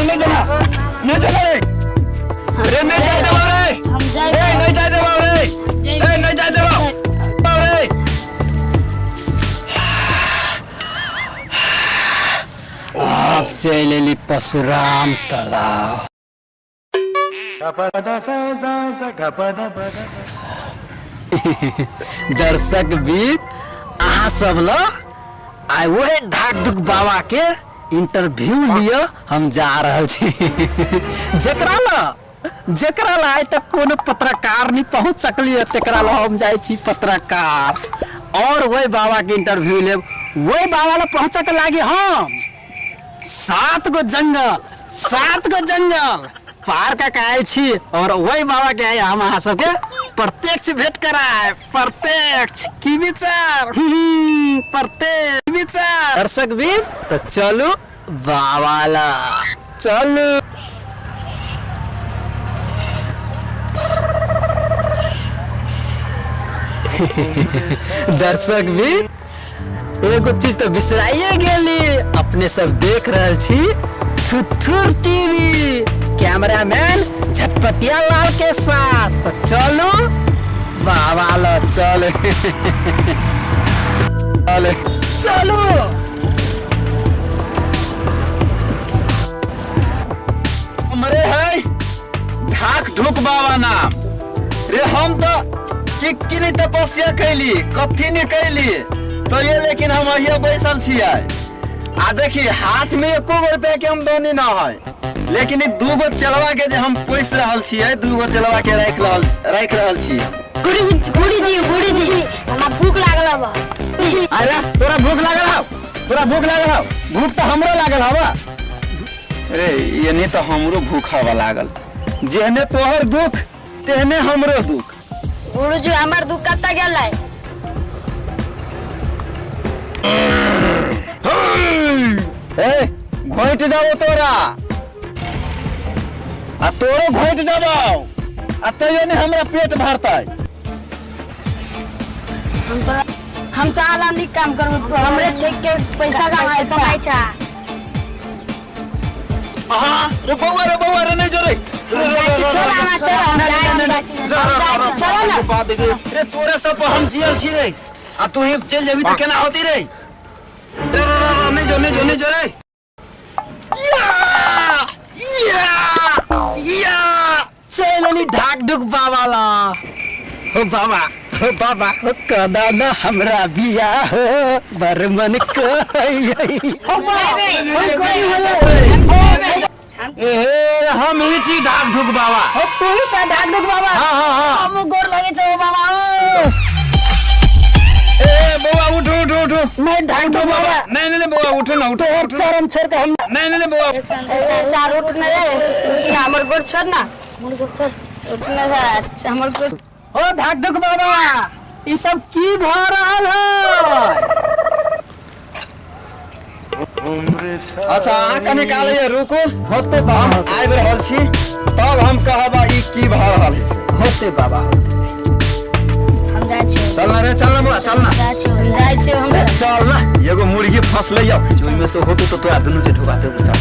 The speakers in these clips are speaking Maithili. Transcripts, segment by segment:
नहीं देना, नहीं देना रे। रे नहीं जाए देबो रे। हम ए जाइब। नहीं जाए देबो रे। ए नहीं जाए देबो रे। आब चलि एली परशुराम तालाब। दर्शक बीच अहाँ सब ल आइ वही ढाक ढुक बाबा के इंटरव्यू लिअ हम जा रहल छी, जेकरा ल जेकरा ल आइ तक कोनो पत्रकार नहीं पहुंच सकलिए, तेकरा ल हम जाइ छी पत्रकार और वही बाबा के इंटरव्यू लेब। वही बाबा ल पहुंचे के लागी हम 7 गो जंगल, 7 गो जंगल पार कऽ के आयल छी और वही बाबा के आइ हम अहाँ सबके प्रत्यक्ष भेंट करायब। प्रत्यक्ष की विचार, प्रत्यक्ष विचार दर्शक भी। तो चलू बाबा ला चलू। दर्शक भी एगो चीज तो बिसराइए गेली, अपने सब देख रहल छी थुथुर टीवी, कैमरामैन झटपटिया लाल के साथ। तो चलू बाबा लो, चल चल चलू। हमरे है ढाक ढुक बाबा नाम रे। हम तो की नहीं तपस्या कैली, कथी नहीं कैली तो ये, लेकिन हम अहिया बैसल छियै। आ देखी हाथ में एको गो रुपया के आमदनी ना है, लेकिन ई 2 गो चलवा के जे हम पोसि रहल छियै, 2 गो चलवा के राखि रहल छियै। गुरुजी, गुरुजी, गुरुजी, हमरा भूख लागल बा। अरे तोरा भूख लागल हौ? तोरा भूख लागल हौ? भूख तो हमरो लागल हवा रे। एने तो हमरो भूख हवा लागल, जेहने तोहर दुख तेहने हमरो दुख। गुरुजी, हमर दुख कतऽ गेलै? ए घोंटि जाबो तोरा, आ तोरो घोंटि जाबो, आ तैयो ने हमरा पेट भरतै। हम तो आला निक काम करबो, तू हमरे ठेक के पैसा कमाइ छा। अहाँ रे बौआ, रे बौआ रे, नहीं जो रे। जाइ छी, छोड़ आना, छोड़, हम जाइ छी, हम जाइ छी, छोड़ ना। रे तोरे सब पर हम जियल छी रे, आ तू ही चल जेबी तो केना होती रे? रे रे रे रे, नहीं जो, नहीं जो, नहीं जो रे। या या या चल एली ढाक ढुक बाबा ला। हो बाबा, हो बाबा, हो कदा न हमरा बिया हो बरमन ए हम ही छी ढाक ढुक बाबा। हो तू ही छा ढाक ढुक बाबा? हाँ हाँ हाँ। हम गोर लगे छौ बाबा। ओ ए बौआ उठो उठो उठो। मैं ढाक ढुक बाबा। नहीं नहीं नहीं बौआ उठो ना, उठो, तोहर उठो। चरण छोड़ के हम नहीं नहीं नहीं बौआ। ऐसा ऐसा उठ न रे, उठ ना, हमर गोर छोड़ ना, हमर गोर छोड़, उठ ना, अच्छा, हमर गोर। ओ ढाक ढुक बाबा, ई सब की भ रहल है? अच्छा अहाँ कनी काल ये रुकू, होते बाबा, हम आबि रहल छी, तब हम कहब ई की भऽ रहल है से। होते बाबा, होते। हम जाइ छी। चल ना रे, चल ना बौआ, चल ना। जाइ छी, हम जाइ छी, हम ए, चल ना, एगो मुर्गी फंसलै यौ, ओहिमे से होतौ तऽ तोरा दुनू के ढुका देबौ। चल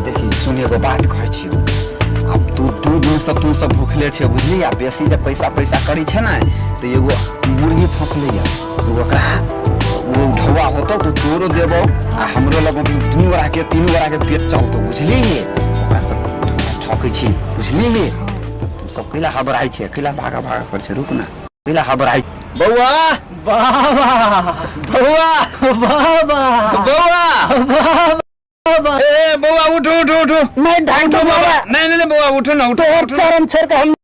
देखी सुन, एगो बात कहै छियौ, आब तू 2 दिन से तू सब भूखले छै बुझली, आ बेसी जे पैसा पैसा करै छै ने तऽ एगो मुर्गी फंसलै यौ, ओकरा वो ढौआ होतौ तऽ तोरो देबौ आ हमरो लग दुनू गोरा के तीनू गोरा के पेट चलतौ बुझली। ओकरा सब ठकै छी बुझली, तू सब कैला हबराइ छै, कैला भागा भागा करै छै, रुक ना, कैला हबराइ। बौआ बाबा, बौआ, बाबा, बौआ, बाबा। ए बौआ उठो उठो उठो। मैं ढाक ढुक बाबा। नहीं नहीं नहीं बौआ उठो ना, उठो, तोहर उठो। चरण छोड़ के हम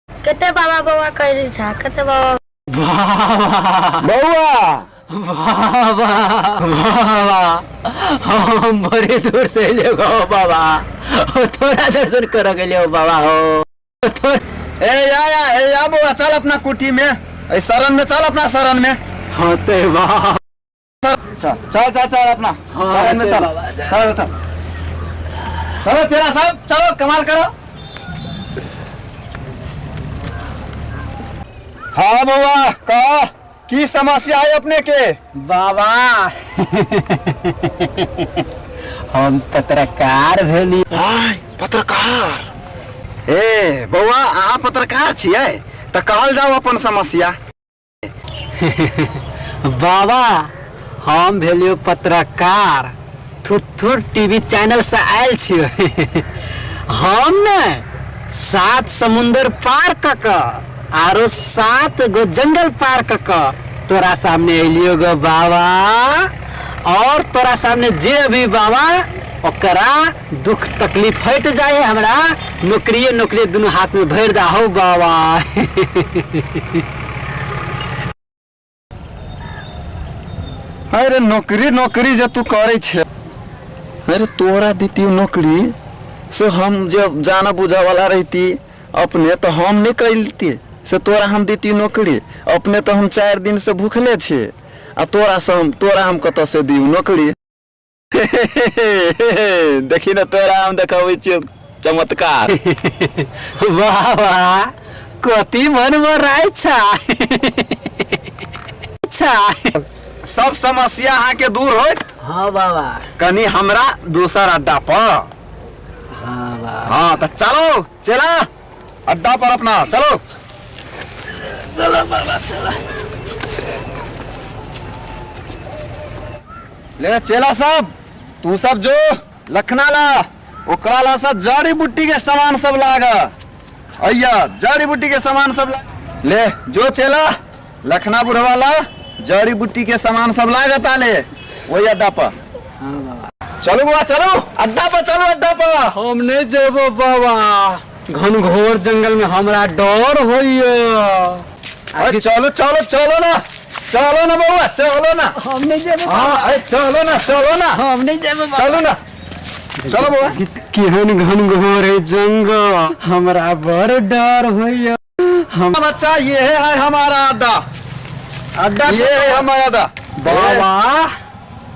कते बाबा बौआ करै छा, कते बाबा। बाबा, बौआ, बाबा, बाबा, हम बड़े दूर से एलियो गो बाबा, तोरा दर्शन कर गेलियो बाबा हो। ए या या ए या बौआ चल अपना कुटी में, ए शरण में चल, अपना शरण में। होते बाबा। चल चल चल चल अपना हाँ, शरण में चल, बाबा, चल चल चलो तेरा साहब चलो कमाल करो। हाँ बौआ कह, की समस्या है अपने के? बाबा हम पत्रकार भेली। हाय पत्रकार। ए बौआ, अहाँ पत्रकार छियै तऽ कहल जाउ अपन समस्या। बाबा, हम भेलियो पत्रकार, थुथुर टीवी चैनल से आयल छियो। हम ने 7 समुंदर पार क क आरो 7 गो जंगल पार क क तोरा सामने एलियो गो बाबा। और तोरा सामने जे अभी बाबा ओकरा दुख तकलीफ हट जाए, हमरा नौकरिए नौकरी दुनू हाथ में भरि दाहो बाबा। अरे नौकरी नौकरी जे तू करे छे, अरे तोरा दितियो नौकरी से हम जे जाना बुझा वाला रहती अपने तो हम नहीं कैलती, से तोरा हम दितियो नौकरी। अपने तो हम 4 दिन से भूखले छे आ तोरा से हम, तोरा हम कतऽ से दियौ नौकरी? देखी ना तोरा हम देखाबै छियौ चमत्कार। वाह वाह, कति मन मराइ छा। अच्छा सब समस्या अहाँ के दूर होत। हाँ बाबा। कनी हमरा दोसर अड्डा पर। हाँ बाबा। हाँ तो चलो चला अड्डा पर अपना, चलो चलो बाबा चलो। ले चेला सब, तू सब जो लखना ला ओकरा ला सब जड़ी बूटी के सामान सब लाग। अय्या जड़ी बूटी के सामान सब ला। ले जो चेला लखना बुढ़वा ला जड़ी बूटी के सामान सब लागता ले वही अड्डा पर। चलो बुआ चलो अड्डा पर, चलो अड्डा पर। हम नहीं जेबो बाबा, घनघोर जंगल में हमरा डर होइयो। अरे चलो चलो चलो ना, चलो ना बउआ, चलो ना। हम नहीं जेबो। हाँ, अरे चलो ना, चलो ना। हम नहीं जेबो बाबा। चलो ना, चलो बउआ। केहन घनघोर है जंगल, हमरा बड़ डर होइयो। हम बच्चा ये है हमारा अड्डा। अड्डा ये है हमारा अड्डा। बाबा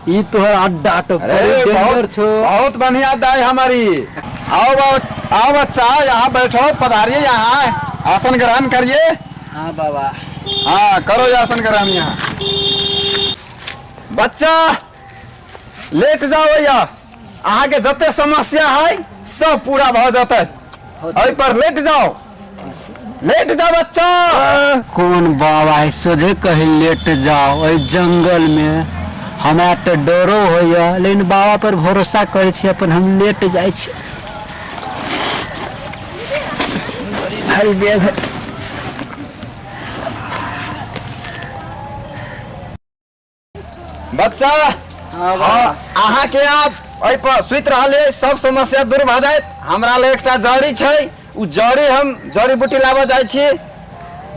ई तोहर अड्डा तो अरे, बड़ी डेंजर बहुत छो। बहुत बढ़िया अड्डा है हमारी। आओ आओ बच्चा यहाँ बैठो, पधारिए यहाँ, आसन ग्रहण करिए। हाँ बाबा। हाँ करो ये आसन ग्रहण यहाँ। बच्चा लेट जाओ भैया, अहाँ के जते समस्या है सब पूरा भ जतै। एहि पर लेट जाओ, लेट जाओ बच्चा। कौन बाबा है सोझे कही लेट जाओ एहि जंगल में, हमरा तो डरो होइया लेकिन बाबा पर भरोसा करै छी अपन, हम लेट जाइ छी। बड़ी भारी बैग है। बच्चा, हाँ, अहाँ के आप एहि पर सुति रहल है, सब समस्या दूर भऽ जायत। हमरा लग एकटा जड़ी छै, उ जड़ी हम जड़ी बूटी लाबऽ जाइ छी,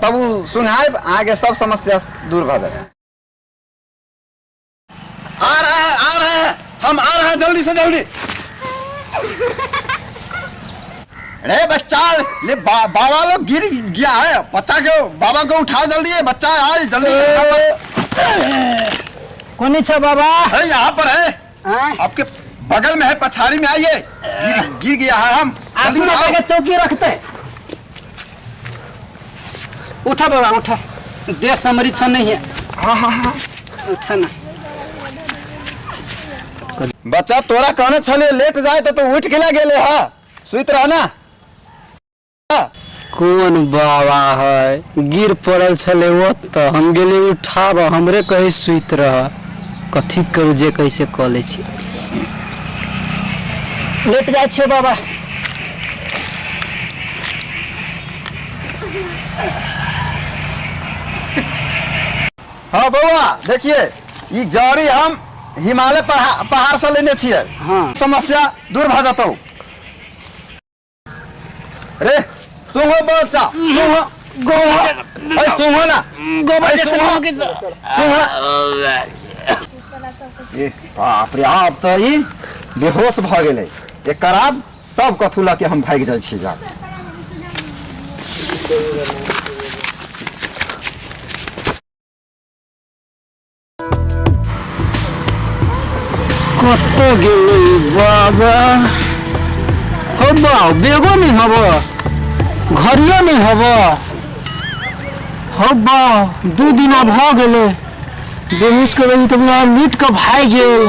तब उ सुनायब, अहाँके सब समस्या दूर भऽ जायत। आ रहा है, आ रहा है, हम आ रहा है, जल्दी से जल्दी। अरे बच्चा ले बाबा लोग गिर गया है, बच्चा को बाबा को उठाओ जल्दी, है बच्चा आए जल्दी। कौन छा बाबा? अरे यहाँ पर है, हाँ? आपके बगल में है, पछाड़ी में आइए, गिर गया है हम। जल्दी आगू में उठाओ। जाके चौकी रखते। उठा बाबा उठा, देह समृद्ध से नहीं है। हाँ, हाँ, हाँ। उठा ना बच्चा, तोरा कहने छले लेट जाए तो तू उठ के गेले। हाँ सुइत रह ना। कौन बाबा है गिर पड़ल छले ओतऽ, हम गेली उठाब, हमरे कही सुइत रह, कथी करू जे कैसे कऽ लै छी। लेट जाइ छियौ बाबा। हाँ बउआ देखिए, ई जड़ी हम हिमालय पहाड़ से लेने छियै। हाँ। समस्या दूर भऽ जतौ। रे सुंघो बच्चा, सुंघो, गोबर, अरे सुंघो ना, गोबर अरे जैसे सुंघो। मुँह के सुंघो। ए बाप रे, आब तऽ ई बेहोश भऽ गेलै। एकर आब सब कथू लऽ के हम भागि जाइ छी। जा कतऽ गेलै बाबा? हो बाउ, बेगो नहि हब, घरियो नहि हब। हो बाउ, 2 दिना भऽ गेलै बेहोश के रही तऽ लूटि कऽ भागि गेल।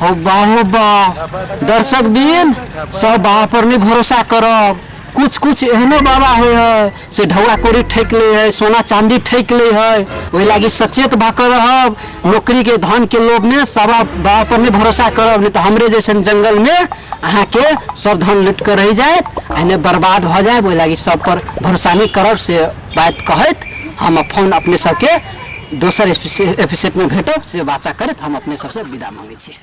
हो वाह हो वाह। दर्शक बिन सब बाबा पर नहीं भरोसा करब। कुछ कुछ एहनो बाबा होइ है से ढौआ कोड़ी ठेक ले है, सोना चांदी ठेक ले है। ओहि लागी सचेत भऽ कऽ रहब। नौकरी के धन के लोभ में सब बाबा पर नहीं भरोसा करब, नहीं तो हमरे जैसन जंगल में अहाँके सब धन लूट कऽ रहि जायत आ नहि बर्बाद भऽ जायब। ओहि लागी सब पर भरोसा नहीं करब से बात कहैत हम फोन अपने सबके दोसर एपिसोड में भेटब से वाचा करैत हम अपने सबसे विदा मांगै छी।